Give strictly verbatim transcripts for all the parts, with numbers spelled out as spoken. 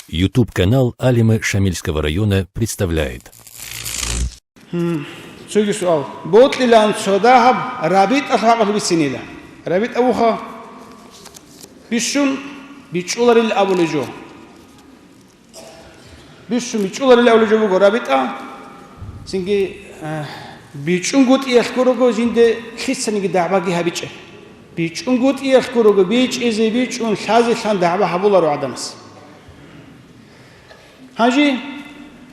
YouTube-канал Алимы Шамильского района представляет. Цоги суал. Бокьилан цо дагьаб рабитӀалъ гьакъалъ бицинила. РабитӀа вуха бищун бичӀчӀуларил абулей жо. Бищун бичӀчӀуларил абулей жо буго рабитӀа. Цинги, э, бичӀчӀунгутӀиялъ гурого жинде лъицаниги дагӀбаги гьабичӀеб. БичӀчӀунгутӀиялъ гурого бичӀчӀизе, бичӀчӀун лъазе лъан дагӀба гьабуларо гӀадамас. Гьанже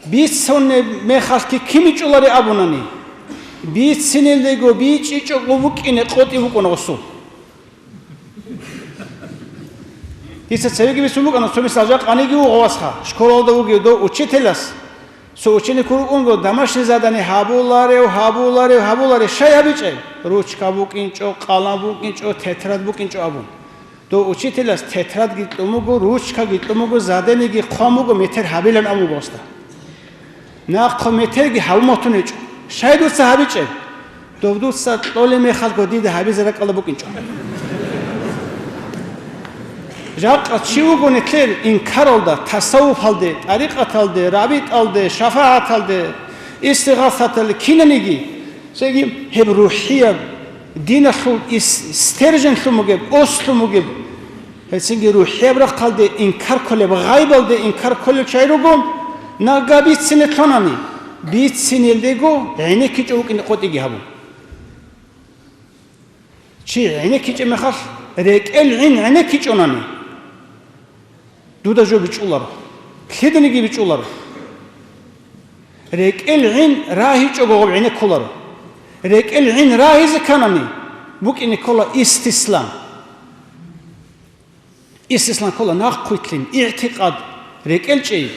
бицунеб мехалъги кин бичӀчӀулари абунани, бицинелдего бичӀчӀичӀого букӀине къотӀи букӀуна гъосул. Дица цевеги бицун букӀана, цо мисал, жакъа къаниги вуго васха, школалда вугев дов учителас, цо ученик вукӀунго домашний задание гьабуларев, гьабуларев, гьабуларев, щай гьабичӀеб? Ручка букӀинчӀо, къалам букӀинчӀо, тетрад букӀинчӀо абун. Дов учителас тетрадги кьун буго, ручкаги кьун буго, задениги хъван буго, метер гьабилан абун буго гъосда. Нахъа метерги гьабун батун гьечӀо. Щай дуца гьабичӀеб? Дов дуца кьолеб мехалго дида гьабизе ракӀалда букӀинчӀо. Жакъа чи вуго нилъер инкаралда, тасаввуфалде, тӀарикъаталде, рабитӀалде, шафагӀаталде, истигъасаталде кинаниги, цоги гьеб рухӀияб, диналъул ис-, стерженлъун бугеб, ослъун бугеб, гьецинги рухӀияб рахъалде инкар кколеб, гъайбалде инкар кколел чагӀи руго, нагагь бицине лъунани, бицинелдего гӀенеккичӀо вукӀине къотӀиги гьабун. Чи гӀенеккичӀеб мехалъ, рекӀел гӀин гӀенеккичӀонани, дуда жо бичӀчӀуларо, лъиданиги бичӀчӀуларо. РекӀел гӀин рагьичӀого гъоб гӀенеккуларо. РекӀел гӀин рагьизе кканани, букӀине ккола истислам. Истислам ккола нахъвилълъин, игӀтикъад, рекӀел чӀей.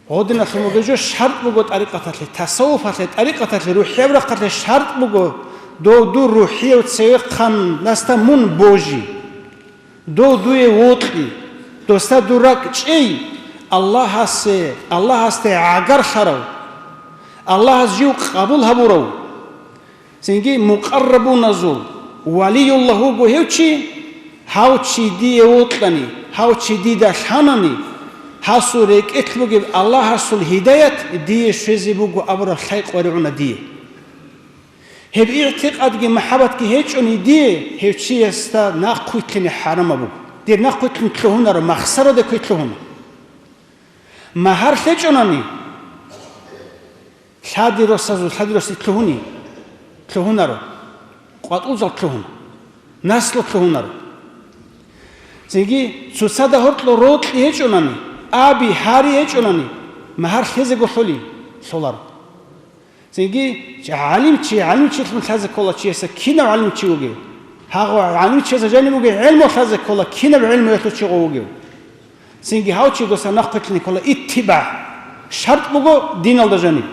Гъодиналъун бугеб жо шартӀ буго тӀарикъаталъе, тасаввуфалъе, тӀарикъаталъе, рухӀияб рахъалъе шартӀ буго, дов дур рухӀияв цевехъанасда мун божи. Дов дуе вокьи, досда дур ракӀ чӀей, Аллагьасе, Аллагьасде гӀагарлъарав, Аллагьас жив къабул гьабурав, цинги мукъаррабуназул валиюллагь вуго гьев чи, гьав чи дие вокьани, гьав чи дида лъанани, гьасул рекӀелъ бугеб Аллагьасул гьидаят дие щвезе буго абураб лъай къваригӀуна дие. Гьеб игӀтикъадги махӀаббатги гьечӀони дие, гьев чиясда нахъвилълъине хӀарамаб буго. Дир нахъвилълъун лъугьунаро, махсараде квер лъугьуна. Магьар лъечӀонани, лъади росазул, лъади росде лъугьуни, лъугьунаро, къватӀузал лъугьуна, наслу лъугьунаро. Цинги цоцазда гьоркьо рокьи гьечӀонани, аби, гьари гьечӀонани, магьар лъезего лъолин, лъоларо. Цинги гӀалимчи, гӀалимчилъун лъазе ккола чиясда кинав гӀалимчи вугев. Гьагъав гӀалимчиясда жаниб бугеб гӀелму лъазе ккола кинаб гӀелмуялъул чи гъов вугев. Цинги гьав чи досда нахъвилълъине ккола иттибагӀ. ШартӀ буго диналда жаниб.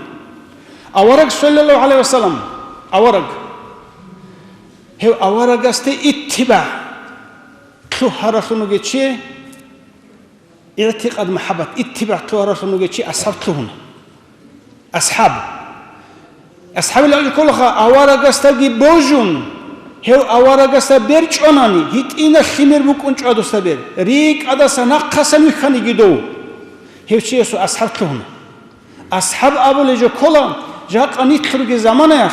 Авараг, саллаллагьу гӀалайгьи вассалам, авараг. Гьев аварагасде иттибагӀ лъугьаралъун вугев чи, игӀтикъад, махӀаббат, иттибагӀ лъугьаралъун вугев чи асхӀаб лъугьуна. АсхӀаб. АсхӀабил абулеб кколаха, аварагасдаги божун, гьев аварагасда бер чӀванани, гьитӀинаб лъимер букӀун чӀвадусда бер, рикӀкӀадаса нахъасан вихьаниги дов, гьев чиясул асхӀаб лъугьуна. АсхӀаб абулеб жо ккола, жакъа нилъерги заманаялъ,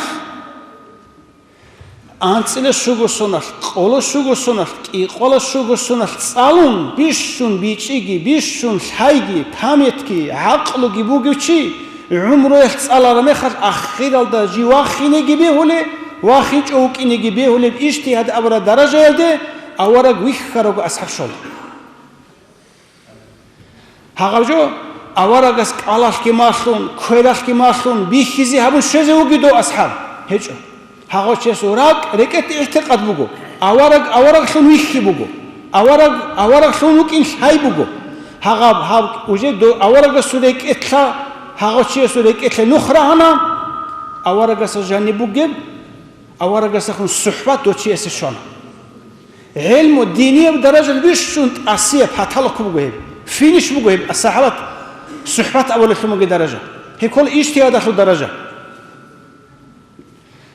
анцӀила щуго соналъ, къоло щуго соналъ, кӀикъола щуго соналъ цӀалун, бищун бичӀчӀиги, бищун лъайги, памятги, гӀакълуги бугев чи, гӀумруялъ цӀалараб мехалъ ахиралда жив вахинеги бегьулеб, вахинчӀо вукӀинеги бегьулеб ижтигьад абураб даражаялде авараг вихьарабго асхӀаб щола. Гьагъаб жо аварагас кӀалалъги малъун, квералъги малъун, бихьизе гьабун щвезе вугев дов асхӀаб? ГьечӀо. Гьагъав чиясул ракӀ, рекӀелъ игӀтикъад буго. Авараг авараглъун вихьи буго. Авараг авараглъун вукӀин лъай буго. Гьагъаб гьаб уже дов аварагасул рекӀелъа, гьагъав чиясул рекӀелъе нух рагьана, аварагасда жаниб бугеб, аварагасдехун сухӀбат дов чиясе щвана. ГӀелму, динияб даражаялъ бищун тӀасияб, потолок буго гьеб. Финиш буго гьеб, сахӀабат, сухӀбат абулелъун бугеб даража. Гьеб ккола ижтигьадалъул даража.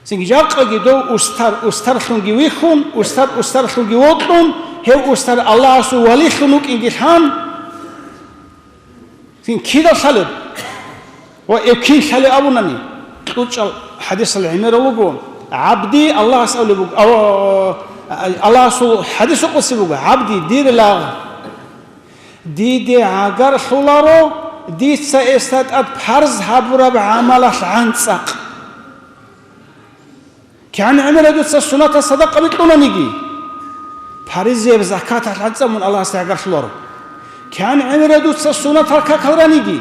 Цинги жакъаги дов устар устарлъунги вихьун, устар устарлъунги вокьун, гьев устар Аллагьасул валилъун вукӀинги лъан, Цин кидал лъалеб? Ва эб кин лъалеб абунани, кьучӀал хадисал гӀемерал руго, гӀабди Аллагьас абулеб буго, ав-, Аллагьасул хадисул къудси буго, гӀабди, дир лагъ, диде гӀагарлъуларо дица гьесда тӀад парз гьабураб гӀамалалъ гӀанцӀахъ. КигӀан гӀемераб дуца сунатал садакъаби кьунаниги, паризаяб закаталъ гӀанцӀа мун Аллагьасде гӀагарлъуларо. КигӀан гӀемераб дуца сунатал какал раниги,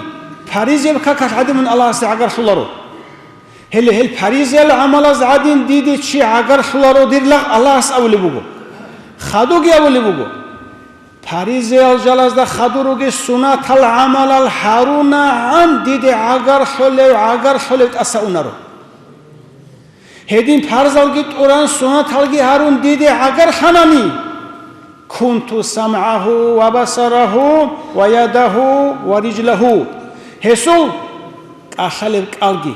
паризаяб какалъ гӀадин мун Аллагьасде гӀагарлъуларо. Гьеле гьел паризаял гӀамалаз гӀадин диде чи гӀагарлъуларо дир лагъ Аллагьас абулеб буго. Хадуги абулеб буго. Паризаял жалазда хадур ругел сунатал гӀамалал гьарунагӀан диде гӀагарлъулев, гӀагарлъулев тӀаса унаро. Гьедин парзалги тӀуран, сунаталги гьарун диде гӀагарлъанани, кунту самгӀагьу ва басарагьу ва ядагьу ва рижлагьу, гьесул кӀалъалеб кӀалги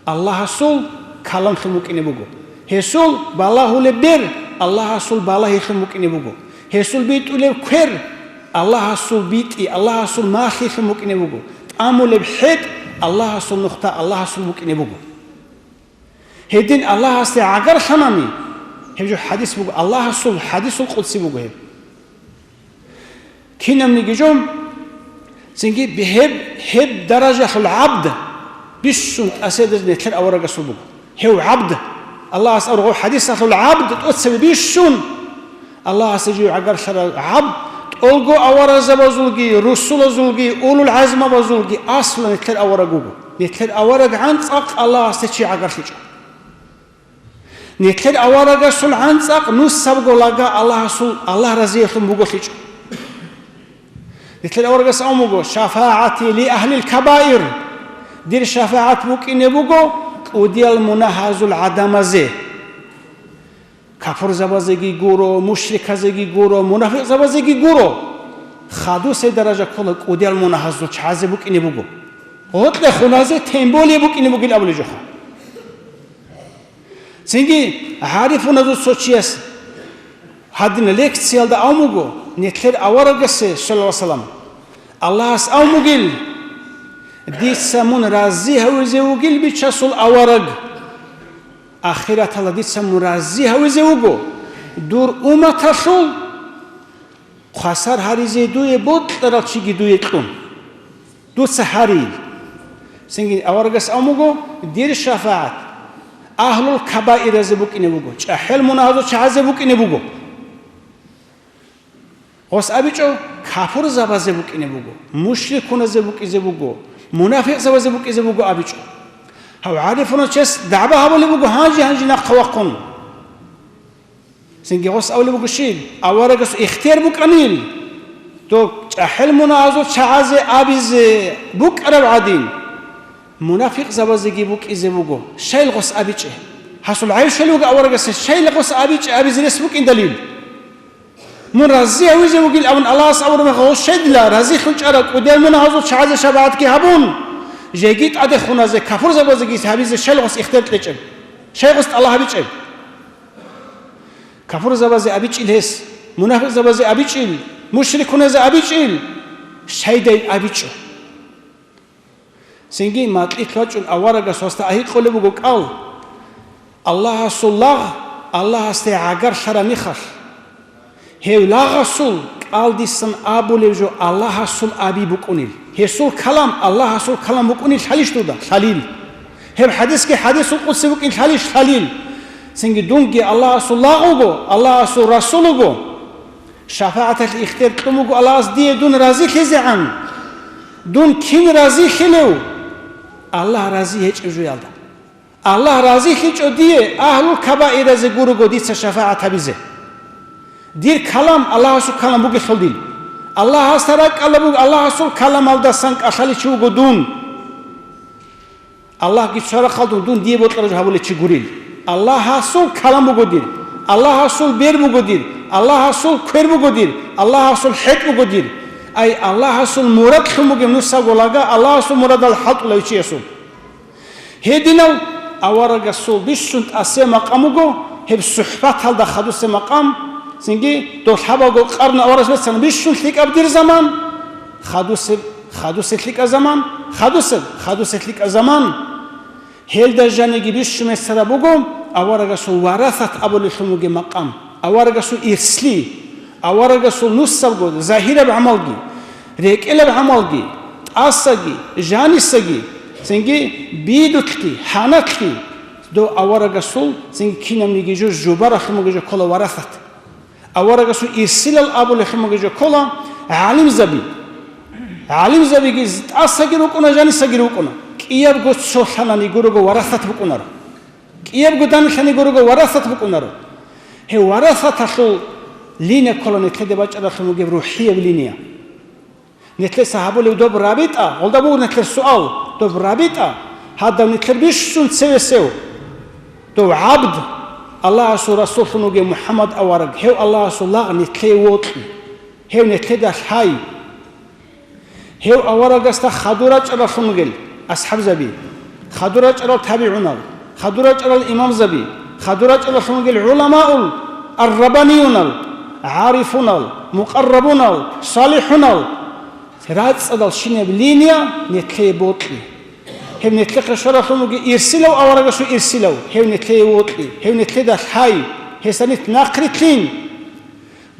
Аллагьасул каламлъун букӀине буго. Гьесул балагьулеб бер Аллагьасул балагьилъун букӀине буго. Гьесул битӀулеб квер Аллагьасул битӀи, Аллагьасул малъилъун букӀине буго. ТӀамулеб хӀетӀ Аллагьасул нухда, Аллагьасул букӀине буго. Гьедин Аллагьасде гӀагарлъанани, гьеб жо хадис буго, Аллагьасул хадисул къудси буго гьеб. Кинабниги жо, цинги гьеб, гьеб даражалъул гӀабд бищун тӀасияб даражаялъ нилъер аварагасул буго. Гьев гӀабд, Аллагьас аварагасул хадисалъул гӀабд тӀоцебе бищун Аллагьасде жив гӀагарлъарав гӀабд, тӀолго аварагзабазулги, русулазулги, улул гӀазмабазулги аслан нилъер авараг вуго. Нилъер авараг гӀанцӀахъ Аллагьасде чи гӀагарлъичӀо. Нилъер аварагасул гӀанцӀахъ нусабго лага Аллагьасул, Аллагь разиялъун буголъичӀо. Нилъер аварагас абун буго, шафагӀати ли агьлил кабаир, дир шафагӀат букӀине буго кӀудиял мунагьазул гӀадамазе. Капурзабазеги гуро, мушриказеги гуро, мунафикъзабазеги гуро. Хадусеб даража ккола кӀудиял мунагьазул чагӀазе букӀине буго. Гъоркье хуназе тем более букӀине бугин абулеб жоха. Цинги гӀарифуназул цо чияс гьадин лекциялда абун буго, нилъер аварагасе, саллаллагьу гӀалайгьи вассалам, Аллагьас абун бугил, дица мун рази гьавизе вугил, бичасул авараг. Ахираталда дица мун рази гьавизе вуго, дур умматалъул хвасар гьаризе дуе бокьарал чиги дуе кьун. Дуца гьарил. Цинги аварагас абун буго, дир шафагӀат агьлул кабаиразе букӀине буго, чӀахӀел мунагьазул чагӀазе букӀине буго. Гъос абичӀо, капурзабазе букӀине буго, мушрикуназе букӀизе буго, мунафикъзабазе букӀизе буго абичӀо. Гьав гӀарифунав чияс дагӀба гьабулеб буго гьанже-гьанже нахъа вахъун. Цинги гъос абулеб буго щиб, аварагас ихтияр букӀанил, доб чӀахӀел мунагьазул чагӀазе абизе букӀараб гӀадин, мунафикъзабазеги букӀизе буго, щайил гъос абичӀеб. Гьасул гӀайиб щолеб буго аварагасе, щайил гъос абичӀеб абизе рес букӀиндалил. Мун рази гьавизе вугил абун Аллагьас абураб мехалъ, гъов щайдила разилъун чӀарав кӀудиял мунагьазул чагӀазе шафагӀатги гьабун, жеги тӀаде хуназе, капурзабазеги гьабизе щайил гъос ихтияр кьечӀеб, щайил гъос тӀалаб гьабичӀеб. Капурзабазе абичӀил гьес, мунафикъзабазе абичӀил, мушрикуназе абичӀил, щайдайин абичӀо. Цинги макьилъ вачӀун аварагас гьасда гьикъулеб буго кӀал, Аллагьасул лагъ Аллагьасде гӀагарлъараб мехалъ, гьев лагъасул кӀалдисан абулеб жо Аллагьасул аби букӀунел. Гьесул калам Аллагьасул калам букӀунел лъалищ дуда? Лъалил. Гьеб хадисги хадисул къудси букӀин лъалищ? Лъалил. Цинги дунги Аллагьасул лагъ вуго, Аллагьасул расул вуго. ШафагӀаталъе ихтияр кьун буго Аллагьас дие дун разилъизегӀан. Дун кин разилъилев? Аллагь рази гьечӀеб жоялда. Аллагь разилъичӀо дие, агьлул кабаиразе гурого дица шафагӀат гьабизе. Дир калам Аллагьасул калам бугелъул дин. Аллагьасда ракӀалда буго, Аллагьасул каламалдасан кӀалъалев чи вуго дун. Аллагьги цо рахъалдун дун дие бокьараб жо гьабулев чи гурил. Аллагьасул калам буго дир. Аллагьасул бер буго дир. Аллагьасул квер буго дир. Аллагьасул хӀетӀ буго дир. Ай, Аллагьасул мурадлъун бугеб нусаго лага Аллагьасул мурадал хӀалтӀулев чиясул. Гьединав аварагасул бищун тӀасеб макъам буго, гьеб сухӀбаталда хадусеб макъам, цинги дов лъабаго къарну аварагас бицана бищун лъикӀаб дир заман, хадусеб Хадусе лъикӀа заман, хадусе, хадусе лъикӀа заман. Гьелда жаниги бищун месара буго аварагасул варасат абулелъун бугеб макъам, аварагасул ирсли, аварагасул нусабго загьираб гӀамалги, рекӀелаб гӀамалги, тӀасаги, жанисаги, цинги бидулъги, хӀаналъги, дов аварагасул цинги кинабниги жо жубаралъун бугеб жо ккола варасат. Аварагасул ирсилал абулелъун бугеб жо ккола гӀалимзаби. ГӀалимзабиги тӀасаги рукӀуна, жанисаги рукӀуна. КӀиябго цолъанани гурого варасат букӀунаро. КӀиябго данилъани гурого варасат букӀунаро. Гьев варасаталъул линия ккола нилъеде бачӀаралъун бугеб рухӀияб линия. Нилъеца гьабулеб доб рабитӀа, гъолда буго нилъер суал, доб рабитӀа, гьадав нилъер бищун цевесев, дов гӀабд, Аллагьасул расуллъун вугев МухӀаммад авараг, гьев Аллагьасул лагъ нилъее вокьи, гьев нилъеда лъай. Гьев аварагасда хадур рачӀаралъун ругел асхӀабзаби, хадур рачӀарал табигӀунал, хадур рачӀарал имамзаби, хадур рачӀаралъун ругел гӀуламаул аррабаниюнал, гӀарифунал, мукъаррабунал, салихӀунал, рацӀцӀадал щинаб линия нилъее бокьи. Гьеб нилъехъе щваралъун бугеб ирсилав аварагасул ирсилав, гьев нилъее вокьи, гьев нилъеда лъай, гьесда нилъ нахърилълъин.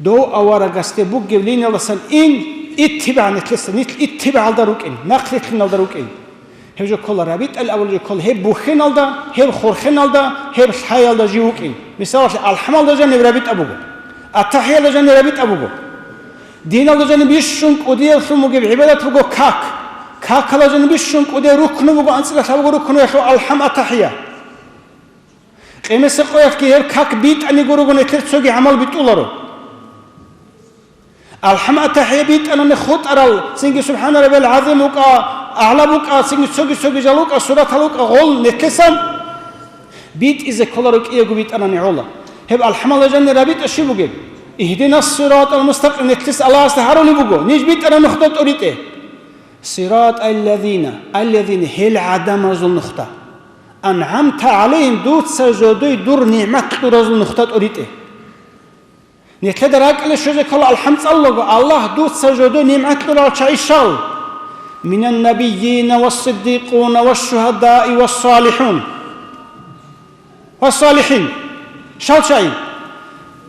Дов аварагасде бугеб линиялдасан ин, иттибагӀ нилъеца, нилъ иттибагӀалда рукӀин, нахърилълъиналда рукӀин. Гьеб жо ккола рабитӀал абулеб жо ккола гьеб бухьиналда, гьеб хурхиналда, гьеб лъаялда жив вукӀин. Мисалалъе, алхӀамалда жаниб рабитӀа буго, атахӀиялда жаниб рабитӀа буго. Диналда жаниб бищун кӀудиялъун бугеб гӀибадат буго как. Какалда жаниб бищун кӀудияб рукну буго, анцӀила лъабго рукнуялъул алхӀам, атахӀия. Къемесеб къоялъги гьеб как битӀани гурого нилъер цоги гӀамал битӀуларо. АлхӀам, атахӀия битӀанани хутӀарал, цинги Субхана раббиял гӀазим вукӀа, агӀла букӀа, цинги цоги-цоги жал вукӀа, суратал вукӀа, гъол нилъеца битӀизе кколаро кӀиябго битӀанани гӀола. Гьеб алхӀамалда жаниб рабитӀа щиб бугеб? Игьдинас сиратал мустакъим нилъеца Аллагьасда гьарулеб буго, ниж битӀана нухда тӀоритӀе. Сиратал лазина, аллазина, гьел гӀадамазул нухда. АнгӀамта гӀалайгьим, дуца жодой дур нигӀмат кьуразул нухда тӀоритӀе. Нилъеда ракӀалде щвезе ккола алхӀам цӀалулаго, Аллагь, дуца жодой нигӀмат кьурал чагӀи щал. Минан набийина ва сиддикъуна ва шугьадаи ва салихӀун. Ва салихӀин. Щал чагӀи?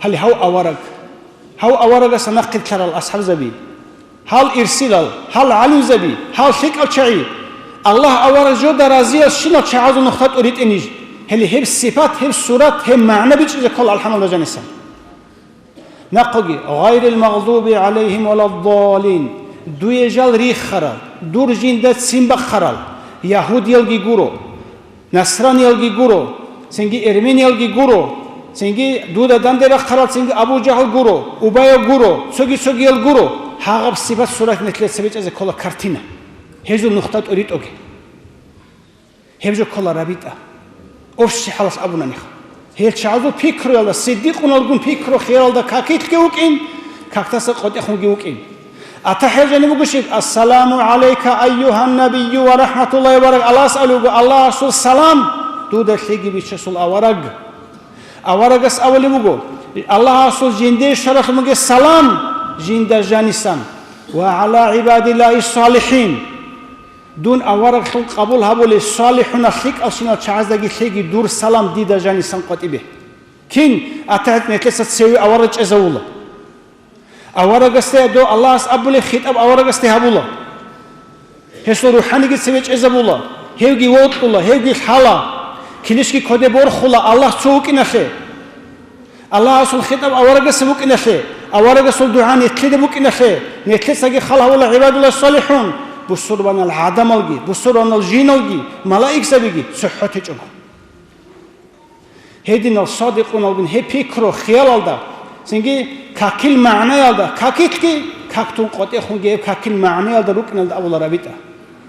Гьале гьав авараг. Гьав аварагасда нахърилълъарал асхӀабзаби. Гьал ирсилал, гьал гӀалимзаби, гьал лъикӀал чагӀи. Аллагь авараг жода разиял щинал чагӀазул нухда тӀоритӀе ниж. Гьеле гьеб сипат, гьеб сурат, гьеб магӀна бичӀчӀизе ккола алхӀамалда жанисан. Нахъоги, гъайрил магъдуби гӀалайгьим валаддалин, дуе жал рихарал, дур жинда ццин бахъарал, ягьудиялги гуро, насраниялги гуро, цинги эрмениялги гуро, цинги дуда данде рахъарал, цинги Абу Жагьл гуро, Убая гуро, цоги-цогиял гуро, гьагъаб сипат-сурат нилъеца бичӀчӀизе ккола картина. Гьезул нухда тӀоритӀоги. Гьеб жо ккола рабитӀа. Общий хӀалалъ абунаниха. Гьел чагӀазул пикруялда, сиддикъуналгун пикру-хиялалда какилъги вукӀин, какдаса къотӀехунги вукӀин. АтахӀиялда жаниб буго щиб? Ассаламу гӀалайка, айюгьан набийю ва рахӀматуллагьи ва барак-, Аллагьас абулеб буго, Аллагьасул салам дуда лъеги бичасул авараг. Аварагас абулеб буго, Аллагьасул жинде щваралъун бугеб салам жинда жанисан ва гӀала гӀибадиллагьи салихӀин. Дун авараглъун къабул гьабулей салихӀунал лъикӀалщинал чагӀаздаги лъеги дур салам дида жанисан къватӀибе. Кин? АтахӀият нилъеца цеве авараг чӀезавула. Аварагасде дов Аллагьас абулеб хитӀаб аварагасде гьабула. Гьесул рухӀаниги цеве чӀезабула, гьевги вокьула, гьевги лъала, килищги кодобе борхула Аллагь цо вукӀиналъе. Аллагьасул хитӀаб аварагасда букӀиналъе, аварагасул дугӀа нилъеда букӀиналъе, нилъецаги хал гьавула гӀибадуллагь салихӀун, бусурбанал гӀадамалги, бусурбанал жиналги, малаикзабиги цохӀо течӀого. Гьединал садикъуналгун гьеб пикру-хиялалда, цинги какил магӀнаялда, какилъги, как тун къватӀехунги гьеб какил магӀнаялда рукӀиналда абула рабитӀа.